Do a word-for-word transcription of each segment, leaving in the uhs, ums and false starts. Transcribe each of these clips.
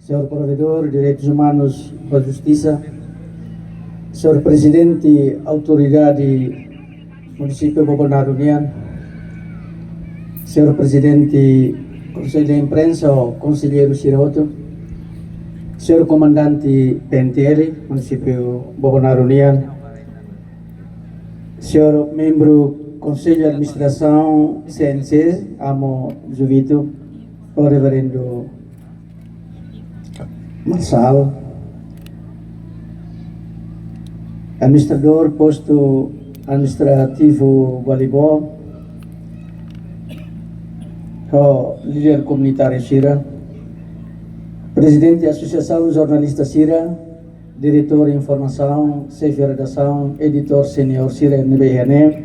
Señór Provedór Direitus Umanus ho Justisa, Señór Prezidente Autoridade Munisípiu Bobonaro nian, Señór Prezidente Konsellu Imprensa ho konselleiru sira hotu, Señór Komandante P N T L Munisípiu Bobonaro nian, Señór membru Konsellu Administrasaun C N C, Amu Juvito, ho Reverendu Marçal, administradór postu administrativu Balibó, ho líder komunitáriu sira, prezidente asosiasaun jornalista sira, diretór informasaun, xefe redasaun, editór seniór sira ne'ebé iha ne'e,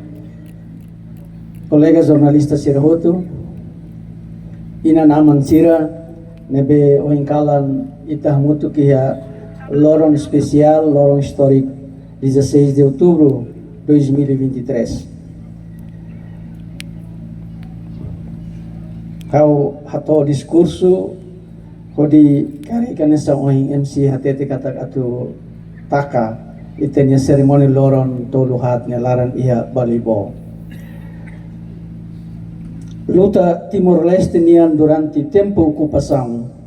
kolega jornalista sira hotu, inan-aman sira ne'ebé ohin kalan ita hamutuk iha loron espesiál, loron istóriku, dezasseis de outubro dois mil e vinte e três. Ha'u hato'o diskursu hodi karik hanesan ohin M C hatete katak atu taka ita-nia serimónia loron tolu haat nia laran iha Balibó. Luta Timor-Leste nian durante tempu okupasaun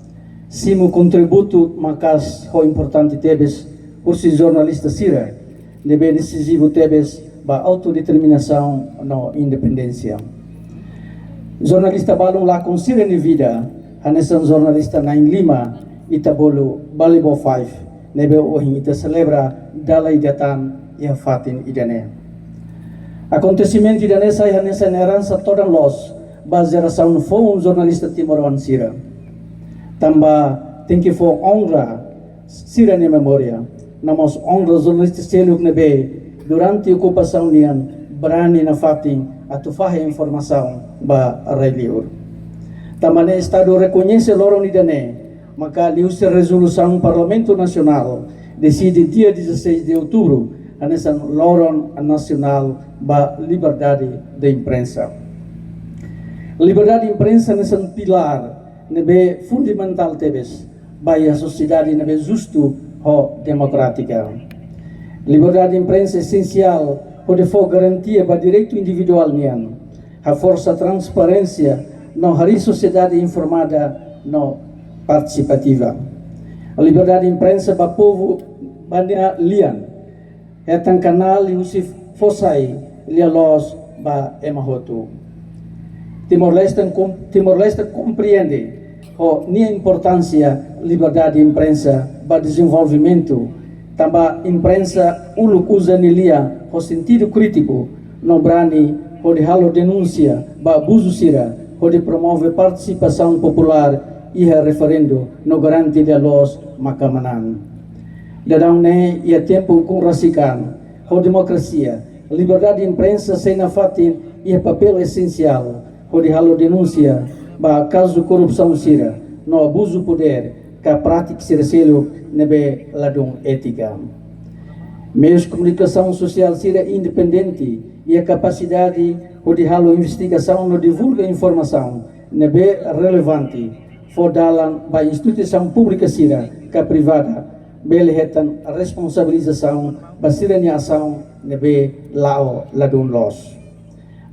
simu kontributu maka'as ho importante tebes husi jornalista sira ne'ebé desizivu tebes ba autodeterminasaun no independénsia. Jornalista balun lakon sira-nia vida, hanesan jornalista na'in-lima ita bolu Balibó Five, ne'ebé ohin ita selebra dala ida tan iha fatin ida-ne'e. Akontesimentu ida-ne'e sai hanesan eransa todan loos ba jerasaun foun jornalista timoroan sira. Tanba tenke fó onra sira-nia memória, no mós onra jornalista seluk ne'ebé durante okupasaun nian brani nafatin atu fahe informasaun ba rai-liur. Tanba ne'e Estadu rekoñese loron ida-ne'e, maka liuhusi rezolusaun Parlamentu Nasionál deside dia dezasseis de outubro hanesan loron nasionál ba liberdade de imprensa. Liberdade imprensa hanesan pilár ne'ebé fundamentál tebes ba iha sosiedade ne'ebé justu ho demokrátika. Liberdade imprensa esensiál hodi fó garantia ba direitu individuál nian, haforsa transparénsia no harii sosiedade informada no partisipativa. Liberdade imprensa ba povu ba nia lian hetan kanál liuhusi fó sai lia-loos ba ema hotu. Timor-Leste kom-, Timor-Leste komprende ho nia importánsia liberdade imprensa ba dezenvolvimentu, tanba imprensa uluk uza nia lian ho sentidu krítiku no brani hodi halo denúnsia ba abuzu sira, hodi promove partisipasaun populár iha referendu no garante lia-loos maka manán. Daudaun ne'e iha tempu ukun rasik an ho demokrasia, liberdade imprensa sei nafatin iha papél esensiál hodi halo denúnsia ba kazu korrupsaun sira no abuzu podér ka prátika sira seluk ne'ebé ladún étika. Meius komunikasaun sosiál sira independente iha kapasidade hodi halo investigasaun no divulga informasaun ne'ebé relevante, fó dalan ba instituisaun públika sira ka privada bele hetan responsabilizasaun ba sira-nia asaun ne'ebé la'o ladún loos.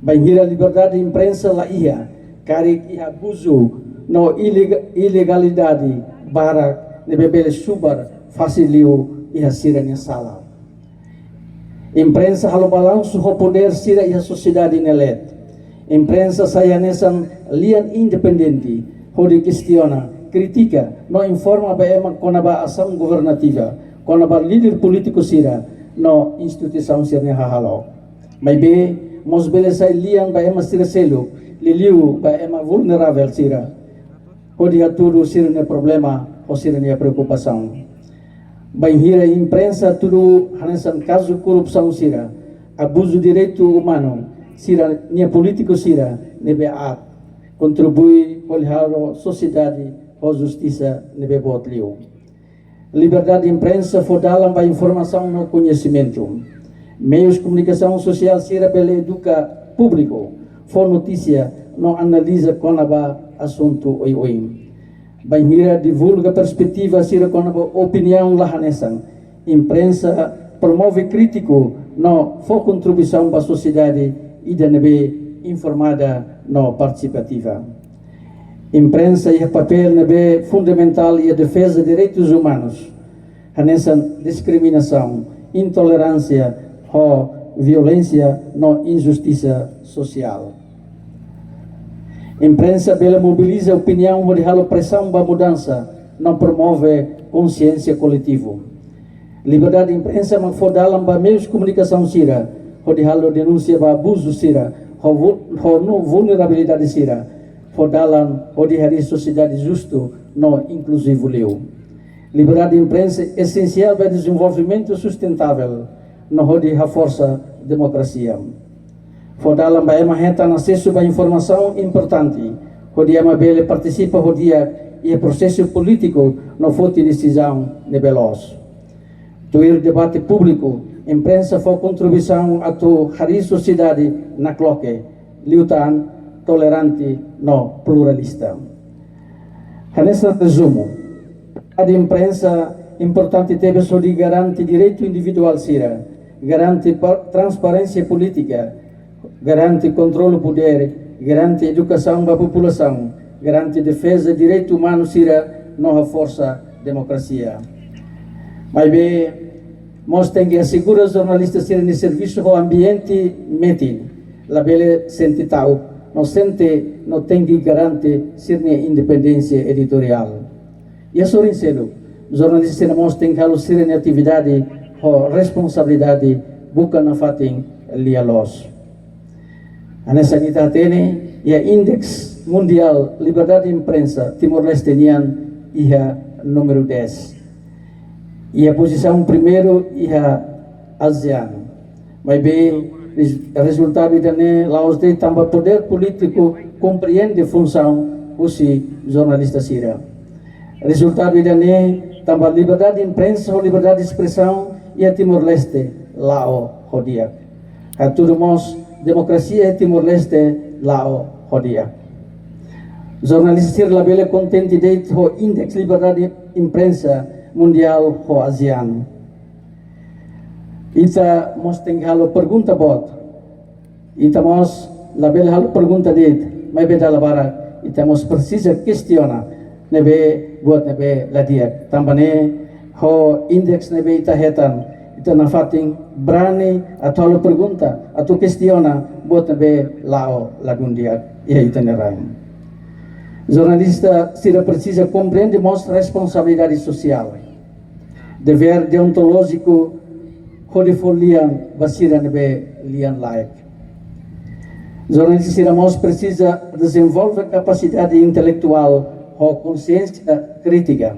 Bainhira liberdade imprensa la iha, karik iha abuzu no ilega-, ilegalidade barak ne'ebé bele subar fasil liu iha sira-nia sala. Imprensa halo balansu ho podér sira iha sosiedade nia leet. Imprensa sai hanesan lian independente hodi kestiona, kritika no informa ba ema kona-ba asaun governativa, kona-ba líder polítiku sira no instituisaun sira-nia hahalok. Maibé mós bele sai lian ba ema sira seluk, liuliu ba ema vulneravel sira, hodi hatudu sira-nia problema ho sira-nia preokupasaun. Bainhira imprensa tudu hanesan kazu korrupsaun sira, abuzu direitu umanu sira-nia polítiku sira ne'ebé aat, kontribui hodi halo sosiedade ho justisa ne'ebé boot liu. Liberdade imprensa fó dalan ba informasaun no koñesimentu. Meius komunikasaun sosiál sira bele eduka públiku, fó notísia no analiza kona-ba asuntu oioin. Bainhira divulga perspetiva sira kona-ba opiniaun la hanesan, imprensa promove krítiku no fó kontribuisaun ba sosiedade ida ne'ebé informada no partisipativa. Imprensa iha papél ne'ebé fundamentál iha defeza direitus umanus, hanesan diskriminasaun, intoleránsia ho violénsia no injustisa sosiál. Imprensa bele mobiliza opiniaun hodi halo presaun ba mudansa no promove konsiénsia koletivu. Liberdade imprensa mak fó dalan ba meius komunikasaun sira hodi halo denúnsia ba abuzu sira ho vu-, ho no vulnerabilidade sira, fó dalan hodi harii sosiedade justu no inkluzivu liu. Liberdade imprensa esensiál ba dezenvolvimentu sustentável no hodi haforsa demokrasia. Fó dalan ba ema hetan asesu ba informasaun importante, hodi ema bele partisipa ho di'ak iha prosesu polítiku no foti desizaun ne'ebé loos. Tuir debate públiku, imprensa fó kontribuisaun atu harii sosiedade nakloke, liután, tolerante no pluralista. Hanesan rezumu, liberdade imprensa importante tebes hodi garante direitu individuál sira, garante pa-, transparénsia polítika, garante kontrolu podér, garante edukasaun ba populasaun, garante defeza direitu umanu sira no haforsa demokrasia. Maibé, mós tenke asegura jornalista sira-nia servisu ho ambiente metin, labele sente ta'uk, no sente no tenke garante sira-nia independénsia editoriál. Iha sorin seluk, jornalista sira mós tenke halo sira-nia atividade ho responsabilidade, buka nafatin lia-loos. Hanesan ita hatene, iha Indeks Mundiál Liberdade Imprensa, Timor-Leste nian iha númeru dez. Iha pozisaun primeiru iha ASEAN. Maibé, rez-, rezultadu ida-ne'e la'ós de'it tanba podér polítiku komprende funsaun husi jornalista sira. Rezultadu ida-ne'e tanba liberdade imprensa ho liberdade espresaun iha Timor-Leste la'o ho di'ak. Hatudu mós, demokrasia iha Timor-Leste la'o ho di'ak. Jornalista sira labele kontente de'it ho Indeks Liberdade Imprensa Mundiál ho ASEAN. Ita mós tenke halo pergunta boot. Ita mós labele halo pergunta de'it, maibé dala barak ita mós presiza kestiona ne'ebé buat ne'ebé la di'ak. Tanba ne'e ho indeks ne'ebé ita hetan, ita nafatin brani atu halo pergunta, atu kestiona buat ne'ebé la'o ladún di'ak iha ita-nia rain. Jornalista sira presiza komprende mós responsabilidade sosiál, devér deontolójiku hodi fó lian ba sira ne'ebé lian-laek. Jornalista sira mós presiza dezenvolve kapasidade intelektuál ho konsiénsia krítika.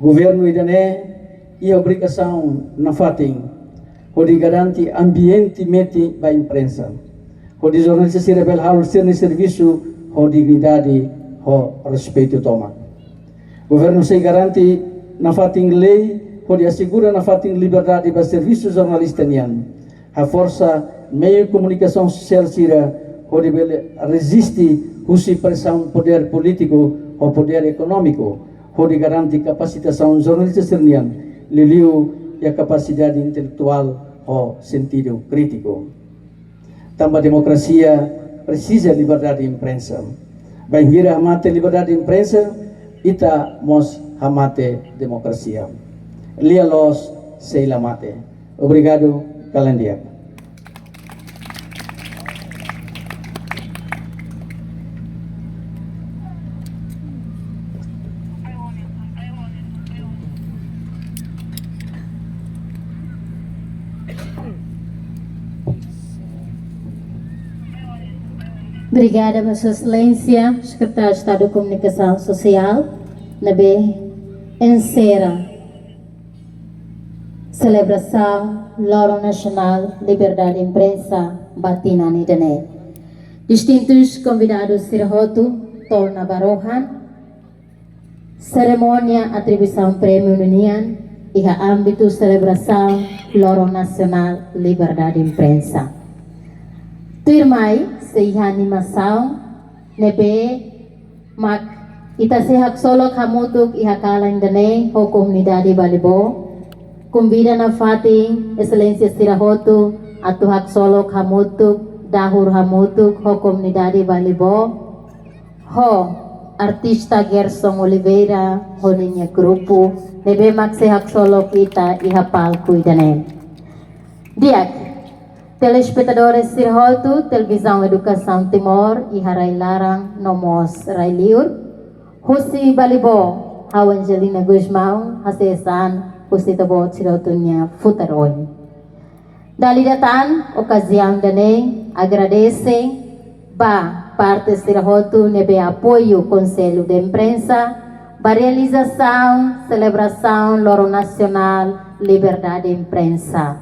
Governu ida-ne'e iha obrigasaun nafatin hodi garante ambiente metin ba imprensa, hodi jornalista sira bele halo sira-nia servisu ho dignidade, ho respeitu tomak. Governu sei garante nafatin lei hodi asegura nafatin liberdade ba servisu jornalista nian. Haforsa meiu komunikasaun sosiál sira hodi bele reziste husi presaun podér polítiku ho podér ekonómiku, hodi garante kapasitasaun jornalista sira-nian, liuliu iha kapasidade intelektuál ho sentidu krítiku. Tanba demokrasia presiza liberdade imprensa. Bainhira hamate liberdade imprensa, ita mós hamate demokrasia. Lia-loos sei la mate. Obrigadu, kalan di'ak. Obrigada ba Sua Exelénsia, Sekretáriu Estadu Komunikasaun Sosiál, ne'ebé ensera selebrasaun Loron Nasionál Liberdade Imprensa ba tinan ida-ne'e. Distintus konvidadu sira hotu, torna ba rohan, serimónia atribuisaun prémiu ninian iha ámbitu selebrasaun Loron Nasionál Liberdade Imprensa. Tuirmai, sei iha animasaun ne'ebé mak Ita sei haksolok hamutuk iha kalan ida-ne'e ho komunidade Balibó. Konvida nafatin Exelénsia sira hotu atu haksolok hamutuk, dahur hamutuk ho komunidade Balibó, ho artista Gerson Oliveira ho ninia grupu, ne'ebé mak sei haksolok ita iha palku ida-ne'e. Di'ak, telespetadores sira hotu Televizaun Edukasaun Timor iha rai-laran no mós rai-liur, husi Balibó, ha'u Angelina Gusmão hasees an husi ita-boot sira hotu nia futar oin. Dala ida tan, okaziaun ida-ne'e agradese ba parte sira hotu ne'ebé apoiu Konsellu de Imprensa ba realizasaun selebrasaun Loron Nasionál Liberdade Imprensa.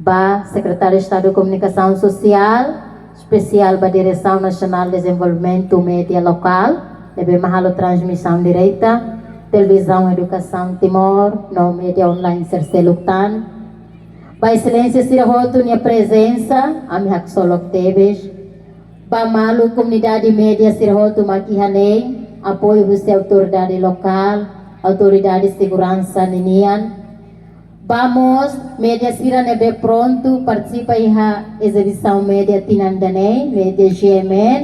Ba Sekretáriu Estadu Komunikasaun Sosiál, espesiál ba Diresaun Nasionál Dezenvolvimentu Média Lokál, ne'ebé mak halo transmisaun direta, Televizaun Edukasaun Timor, no média online sira seluk tan. Ba Exelénsia sira hotu nia prezensa, ami haksolok tebes. Ba maluk komunidade média sira hotu mak iha ne'e, apoiu husi autoridade lokál, autoridade seguransa ninian. Ba mós média sira ne'ebé prontu partisipa iha ezibisaun média tinan ida-ne'e, média G M N,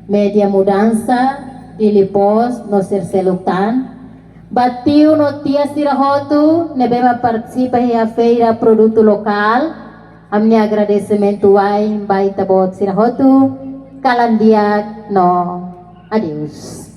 média Mudansa, Dili Post, no sira seluk tan. Ba tiu no tia sira hotu ne'ebé mak partisipa iha feira produtu lokál, ami-nia agradesimentu wa'in ba ita-boot sira hotu, kalan di'ak no adeus.